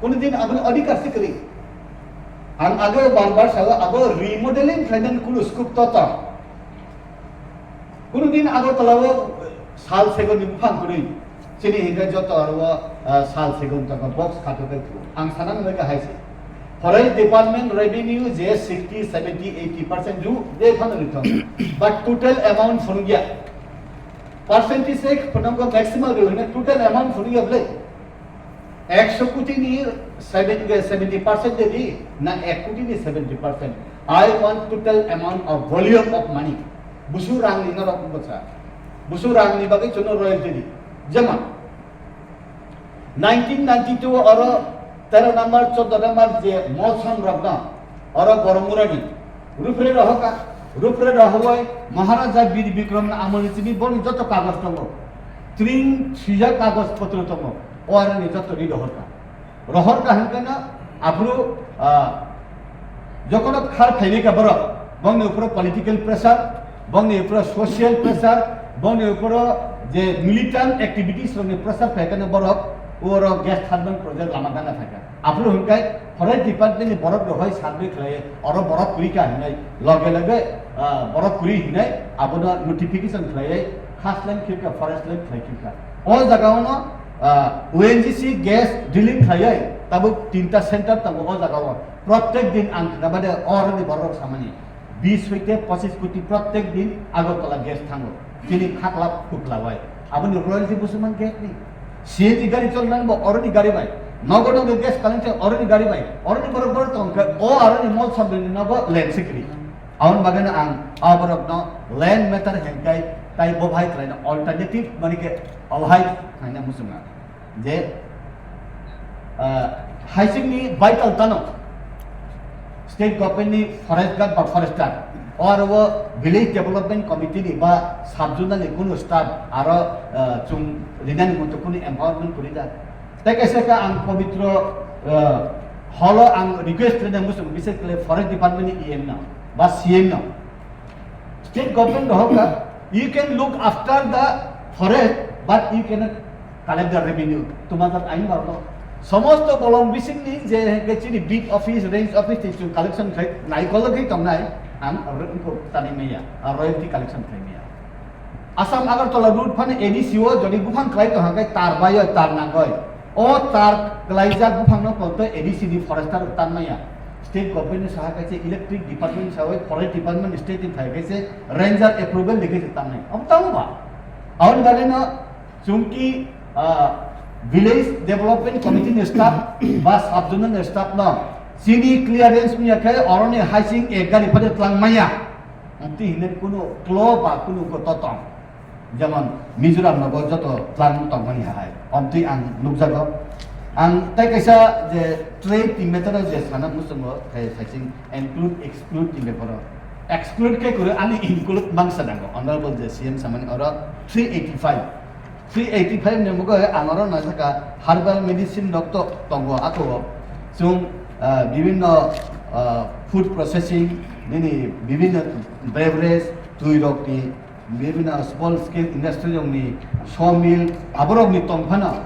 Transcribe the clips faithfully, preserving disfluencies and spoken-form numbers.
Kuno din aboni adhikar se kwrwi. Ang age bar bar sago, abo remodeling khlainani kuno scope to tong. Kuno din Agartala o sal segon ni buphang kwrwi. Chini hinkhe joto aro, ah, sal segon tongo, box khato khe thung. Ang sana nang khe hai se. Forest Department revenue je sixty, seventy, eighty percent ju je phano rithong. But total amount phunukya. Percentage se phunukgo maximal rw hwnwi total amount phunukya bwle. Ekso koti ni seventy, seventy percent de di, na ek koti ni seventy percent. I want total amount of volume of money. Busu rang ni norok bwsa. Busu rang ni bagwi chwngno royalty di. Jemon, nineteen ninety-two oro tero number, chordo number je mol song rok no, oro Boromura ni rupre rohoka, rupre rohoi Maharaja Bir Bikram na amoni chini boni joto kagoj tongo. Tring sijak kagoj potro tongo. O aro ni joto ri rohorka. Rohorka hwnkhe no aphuru, ah, jokono khar phaini ka borok, bongni uporo political pressure, bongni uporo social pressure, bongni uporo je militant activities rokni pressure phaikha no borok, oro gas turbine project lama gana phaikha. Aphuru hwnkhe forest department ni borok rohoi survey khlai, oro borok kwrwi ka hinai, loge loge, ah, borok kwrwi hinai, abono notification khlaiwi, khas land khirka, forest land khlai khirka. O jaga ono, ah, O N G C gas drilling khlaiwi, tabuk tinta center tongo o jaga o. Prottek din ang khna bade o aroni borok samani. Bis hoite pochis koti prottek din Agartala gas thango. Chini khakla khukla bai. Aboni royalty busu man gas ni. C N G gari chol nang bo oroni gari bai. Nogo nogo gas collection oroni gari bai. Oroni borok borok tong khe o aroni mol sambil ni nogo land sikri. Aboni bagwi no ang a borok no land matter hengkai tai bo bhai khlai no alternative mani khe o bhai khlai no muchunga. Je, ah, haisingni vital tano state government ni forest guard ba forester, o aro o village development committee ni ba sub zonal ni kunu staff aro, ah, chung rinani monto kunu empowerment kuri da. Tei kaisa ka ang pobitro, ah, holo ang request khlai nang muchung, bises khlai forest department ni E M no ba C M no. State government rohorka, you can look after the forest, but you cannot collect the revenue. Tomar jat ain barno. Somosto bolong bisingni je hwnkhe chini beat office, range office tei chwng collection khlai, nai kologwi tongnai, ang ro-, ko tani maya, a royalty collection khlai maya. Assam Agartala route phano A D C o jodi buphang khlai tong hwnkhe tar bai oi, tar nang oi. O tar klaijak buphangno ponto A D C ni forester rok tan maya. State government ni saha kaisa electric department ni sawi forest department state ni phai kaisa ranger approval ni kaisa tan nai. Abo tamo ba? Aboni bagwi no chungki, ah, village development committee ni staff ba sub zonal ni staff no chini clearance wngya khe oroni haising ek gari phade tlang maya. Amtwi hinwi kunu klo ba kunu ko totong. Jemon Mizoram nogo joto plan tongmani hai. Omtwi ang nukjago. Ang tei kaisa je trade ni matter o je sana muchungo, khe saising include exclude ni beparo. Exclude khe kwrwi ani include mangsa nango. Honorable je C M samani oro three eighty five. Three eighty five ni mugo ang oro naisaka herbal medicine rok to tongo ako. Chwng, ah, bibinno, ah, food processing, nini bibinno beverage, twi rok ni bibinno small scale industry rokni sawmill aborokni tongphano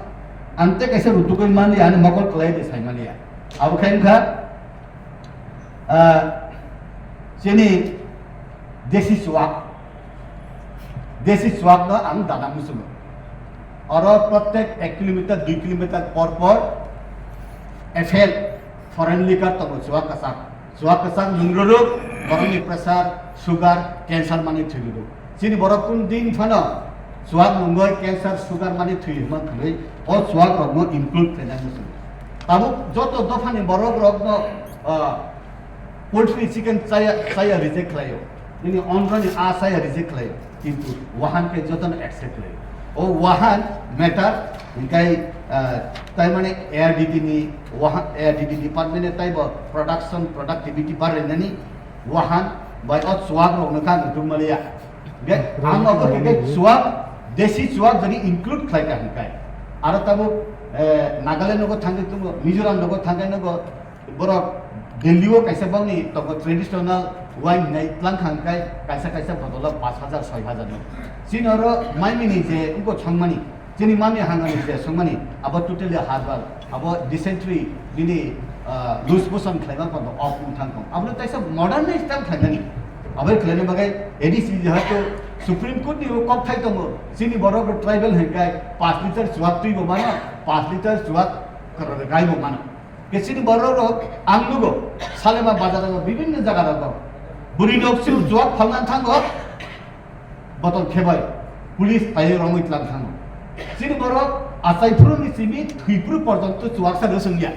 ang tei kaisa rutugwi manliya, ani mokol kwlai de sai manliya. Abo khe wngkha, ah, chini desi chuwak, desi chuwakno ang dana muchungo. Oro prottek ek kilometer, dui kilometer por por F L, foreign liquor tongo chuwak kwchak. Chuwak kwchak nung rwrwk, borokni pressure, sugar, cancer manwi thwi rwrwk. Chini borok kun din phano chuwak nungwi cancer, sugar manwi thwi hwnma khwlwi o chuwak rokno include khlainai muchungo. Tabuk joto dophani borok rokno, ah, poultry chicken chaya, chaya reject khlaio. Nini onroni a chaya reject khlaio. Kintu wahan khe jotono accept khlaio. O wahan matter hingkai, ah, tai mane A R D T ni wahan, A R D T department ni taibo production productivity barlainani wahan bai o chuwak rok no kha nutung maliya. Ge ang obo khe chuwak, desi chuwak jodi include khlai kha hingkai. Aro tabuk, eh, Nagaland nogo thangwi tongo, Mizoram nogo thangwi nogo, borok Delhi o kaisa bangni tongo traditional wine hinai tlang kha hingkai kaisa kaisa bottle o pash hajar, soi hajar no. Chini oro maimini je wngkha songmani, chini mami hangani je songmani, abo totally herbal. Abo dysentery nini, ah, loose motion khlaima pando off wng thang tong. Abono taisa modernize tam khlainani. Abo khlaina bagwi A D C jehetu Supreme Court ni kok thai tongo, chini borok tribal hwnkhe paanch liter chuwak twi bo mano, paanch liter chuwak kwrwrwk gai bo mano. Ke chini borok rok ang nugo, Salema bazar o bibinno jaga rogo bwrwi nok chu chuwak phalna thango, botol khebai police phaiwi romwi tlang thango. Chini borok achai phuru ni simi thwi phuru porjonto chuwak sa rwswng ya.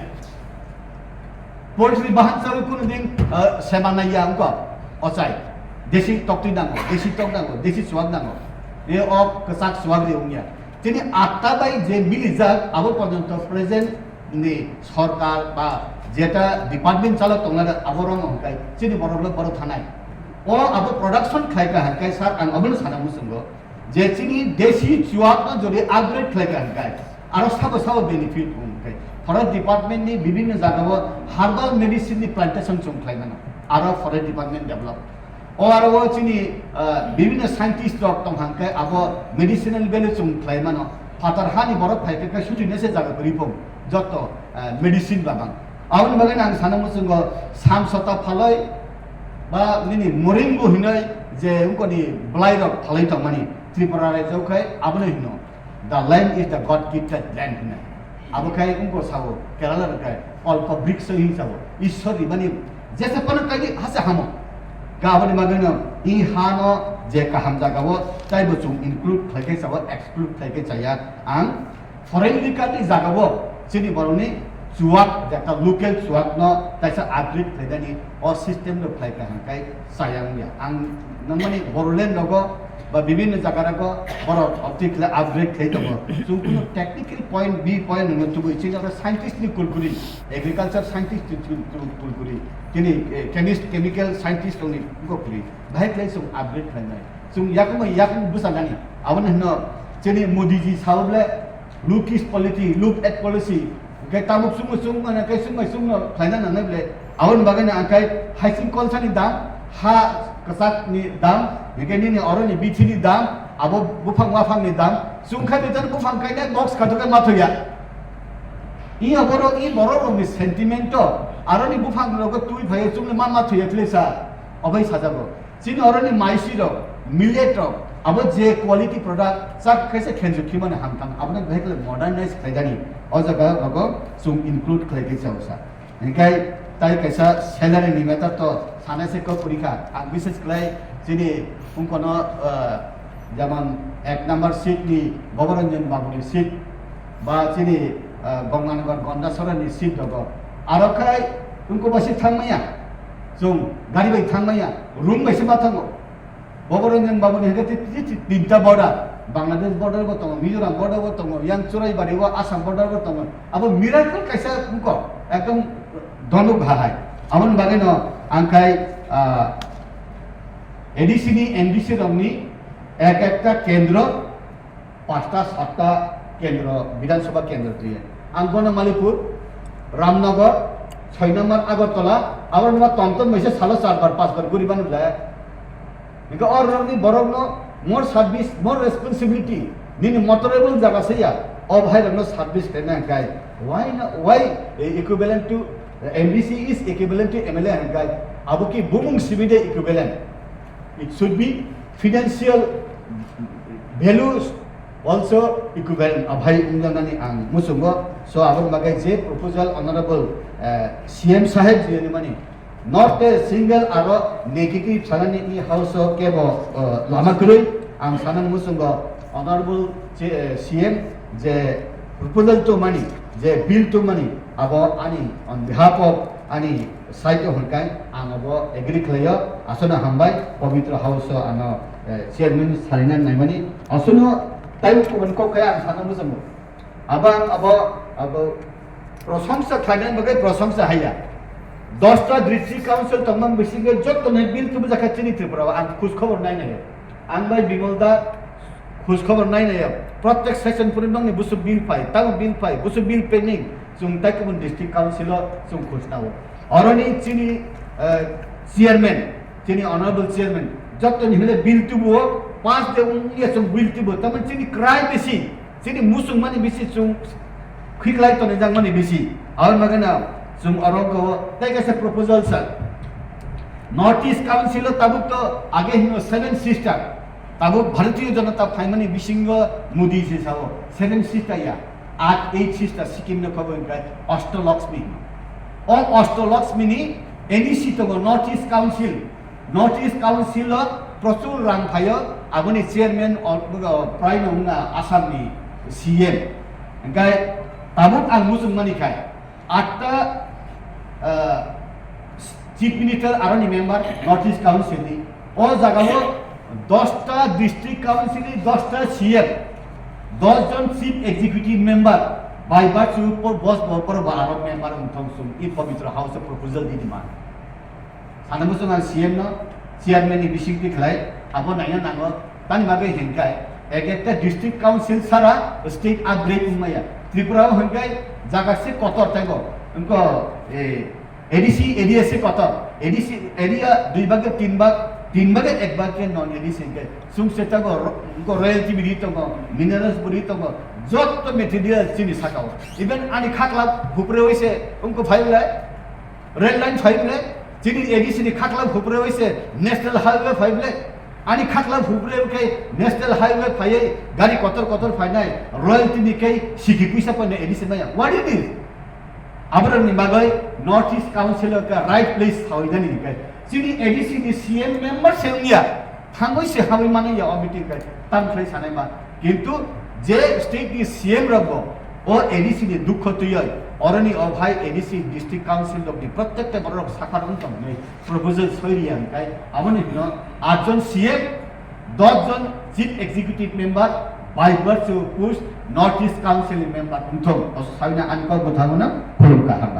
Poultry bahan chawi kunu din, ah, sema nai ya wngkha ochai. Desi toktwi nango, desi tok nango, desi chuwak nango. E o kwchak chuwak ri wngya. Chini atta bai je milijak abo porjonto present ni sorkar ba jeta department chalok tongnai abo rong hwnkhe chini borok le borok thanai. O abo production khlai ka hwnkhe sir ang abono sana muchungo je chini desi chuwak no jodi upgrade khlai ka hwnkhe aro sabo sabo benefit hwnkhe forest department ni bibinno jaga o herbal medicine ni plantation chwng khlai mano aro forest department develop. O aro o chini, ah, bibinno scientist rok tong hwnkhe abo medicinal value chwng khlai mano. Phatar hani borok phai khe, khe sujui nese jaga kwrwi phung joto, ah, medicine babang. Aboni bagwi ang sana muchungo sam sota phaloi ba nini moringbo hinoi je wngkoni bwlai rok phaloi tongmani Tripura rajyo khai abono hino. The land is the God gifted land hwnwi. Abo khai wngkha sao Kerala rok khai kalpa brikso hwnwi sao. Ishwar ni mani jesa phano kaini hase hamo. Ga aboni bagwino i hano je kaham jagao taibo chwng include khlai khe sao, exclude khlai khe chaya. Ang foreign legal ni jagao chini borokni chuwak, jeta local chuwak no kaisa upgrade khlainani o system rok khlai kaham khai chaya wngya. Ang nangmani Bodoland rogo ba bibinno jaga rogo borok optic khlai upgrade khlai tongo. Chwng kunu technical point, B point nangno tubui chini oro scientist ni kulkuri, agriculture scientist ni kul-, kul-, kulkuri, chini, eh, chemist, chemical scientist rokni kulkuri. Bahai khlai chwng upgrade khlainai. Chwng yakung bai yakung bwsa nani. Abono hino chini Modi ji sao ble, look east policy, look at policy. Hwnkhe tabuk chwngno chwng mano, hwnkhe chwngbai chwngno khlaina nangnai ble. Aboni bagwino ang khai haising kolsani dam, ha kwchakni dam, hwnkhe nini oroni bithini dam, abo buphang waphangni dam. Chwng khai beton buphang kainai box khato khe mathoya. I borok, i borok rokni sentiment to, aroni buphang rokgo twi phaiyo chwngno ma mathoya khlai sa, obai sajago. Chini oroni maisi rok, millet rok, abo je quality product chak khaisa khenju khimani hamthang, abono bahai khlai modernize khlaijani, o jaga rogo chwng include khlai khe chao sa. Hinkhe tai kaisa salary ni matter to sana se kok kuri kha. Ang bises khlai chini wngkono, ah, jemon ek number seat ni Goboranjan Babu ni seat ba chini, ah, Gonganagar Gondasora ni seat rogo. Aro khai wngko ba seat thangmaya. Chwng gari bai thangmaya, room bai se ma thango. Boboranjan Babu ni hwnkhe ti-, ti-, ti-, tinta border, Bangladesh border bo tongo, Mizoram border bo tongo, yang Churaibari o Assam border bo tongo. Abo miracle kaisa wngkha, ekdom donuk bahai. Aboni bagwi no ang khai, ah, A D C ni, M D C rokni ek ekta kendro, pasta satta kendro, Bidhan Sabha kendro twiya. Ang Bonomalipur, Ramnagar, soi number Agartala, abo no ma tom tom bai se salo char bar, panch bar guri mano le. Hingke o rokni borokno more service, more responsibility, nini motorable jaga se ya, o bhai rokno service khaina hingkai. Why na, why equivalent to, M D C is equivalent to M L A hingkai? Abo ki bumung simi de equivalent? It should be financial values also equivalent, abhai wngjaknani ang muchungo. So, aboni bagwi je proposal Honorable, eh, C M saheb ji ni mani, not a single aro negative sanani i house o kebo, eh, lama kwrwi. Ang sana muchungo Honorable che-, eh, C M je proposal tongmani, je bill tongmani, abo ani on behalf of ani side o hwnkhai ang abo agree khlaio. Aswkno hambai, Pabitra House o ano, eh, chairman sarina naimani. Aswkno taibo kubun kok khe ang sana muchungo. Abo ang abo, abo prosongsa khlainani bagwi prosongsa haiya. Dosta district council tongmani bisingo joto ni bill tubujakha chini Tripura o, ang khoj khobor nainai. Ang bai Bimal da khoj khobor nainai, protek session puri nokni busu bill phai, tamo bill phai, busu bill pending, chwng tai kubun district council o chwng khoj nao. Oroni chini, eh, chairman, chini honorable chairman, joto ni hile bill tubuo, pass de wngya chwng bill tubuo, tamo chini krai bisi, chini muchung mani bisi chwng Khiklai toni jangmani bisi. Aboni bagwi no chwng oro go tei kaisa proposal sa. North East Council o tabuk to age hino Seven Sister. Tabuk Bharatiya Janata phaimani bisingo Modi se sao Seven Sister ya. At eight sister Sikkim no khobo hingkai Ashtalakshmi. O Ashtalakshmi ni N E C tongo North East Council. North East Council o prochur rang phaio, aboni chairman o, o, prai no wngna Assam ni C M. Hingkai tabuk ang muchung mani khai, atta, ah, Chief Minister aroni member North East Council ni. O jaga o dosta District Council ni, dosta C M, dos jon Chief Executive Member, bai ba chu por bos bo por ba aro member wngthong sung i pabitra house o proposal di di man. Sana muchung ang C M no, chairman ni bising ti khlai, abo nangya nango, tani bagwi hingkai, ek ekta district council sara state upgrade wngmaya. Tripura o hingkai jaga se kotor taibo, wngko, eh, A D C area se kotor, A D C area dui bage tin bag, tin bage ek bag ke non A D C hingkai. Sung se tongo, ro-, wngko royalty biri tongo, minerals biri tongo, jotto material chini saka o. Even ani khakla hupre oise wngko phai lai, rail line phai ble, chini A D C ni khakla hupre oise national highway phai ble, ani khakla hupre khe national highway phai gari kotor kotor phainai, royalty ni khe siki puisa phainai A D C maya. What it is? Aborok ni bagwi North East Council o khe right place sawi nani hingkai. Chini A D C ni C M member se wngya, thangwi se hamwi mani ya o meeting kai tam khlai sanai ma. Kintu je state ni C M rok bo o A D C ni dukho twiwi oroni o bhai A D C District Council rok ni prottek ta borok rok sakhar wng tong nai. Proposal soi ri ang kai, aboni bino atjon C M, dos jon Chief Executive Member, by virtue of post North East Council ni member wngthong. Oso saina ani kok bwtharmano khulum ka hambai.